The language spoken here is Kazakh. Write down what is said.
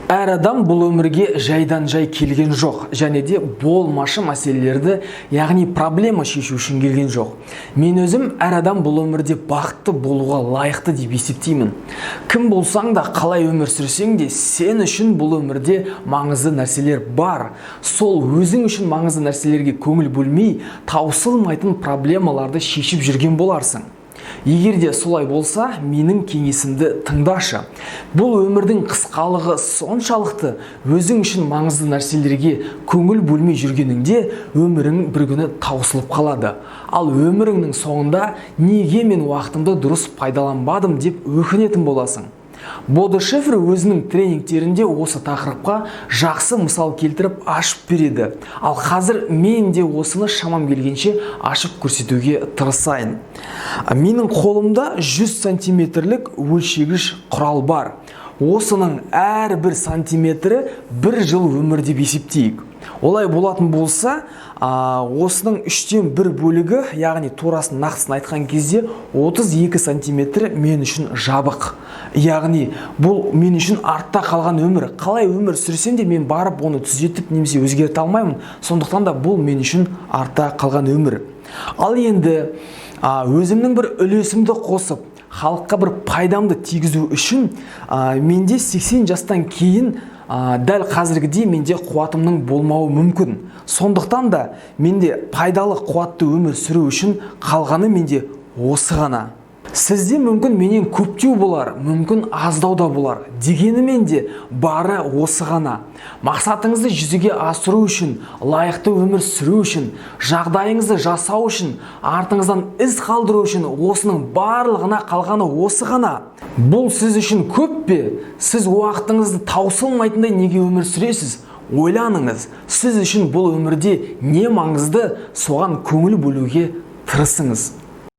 Әр адам бұл өмірге жайдан жай келген жоқ және де болмашы мәселелерді, яғни проблема шешу үшін келген жоқ. Мен өзім әр адам бұл өмірде бақытты болуға лайықты деп есептеймін. Кім болсаң да, қалай өмір сүрсең де, сен үшін бұл өмірде маңызды нәрселер бар. Сол өзің үшін маңызды нәрселерге көңіл бөлмей, таусылмайтын проблемаларды шешіп жүрген боларсың. Егер де солай болса, менің кеңесімді тыңдашы. Бұл өмірдің қысқалығы соншалықты, өзің үшін маңызды нәрселерге көңіл бөлмей жүргеніңде, өмірің бір күні таусылып қалады. Ал өміріңнің соңында «Неге мен уақытымды дұрыс пайдаланбадым?» деп өкінетін боласың. Бодо Шефер өзінің тренингтерінде осы тақырыпқа жақсы мысал келтіріп, ашып береді. Ал қазір мен де осыны шамам келгенше ашып көрсетуге тырысайын. Менің қолымда 100 сантиметрлік өлшегіш құрал бар. Осының әрбір сантиметрі бір жыл өмір деп есептейік. Олай болатын болса, осының үштен бір бөлігі, яғни турасын, нақтысын айтқан кезде, 32 сантиметр мен үшін жабық. Яғни бұл мен үшін артта қалған өмір. Қалай өмір сүрсем де, мен барып оны түзетіп немесе өзгерте алмаймын. Сондықтан да бұл мен үшін артта қалған өмір. Ал енді өзімнің бір үлесімді қосып, халыққа бір пайдамды тигізу үшін менде 80 жастан кейін дәл қазіргідей менде қуатымның болмауы мүмкін. Сондықтан да менде пайдалы, қуатты өмір сүру үшін қалғаны менде осы ғана. Сізде мүмкін менен көптеу болар, мүмкін аздау да болар. Дегенімен де бары осы ғана. Мақсатыңызды жүзеге асыру үшін, лайықты өмір сүру үшін, жағдайыңызды жасау үшін, артыңыздан із қалдыру үшін осының барлығына қалғаны осы ғана. Бұл сіз үшін көп пе? Сіз уақытыңызды таусылмайтындай неге өмір сүресіз? Ойланыңыз, сіз үшін бұл өмірде не маңызды, соған көңіл бөлуге тырысыңыз.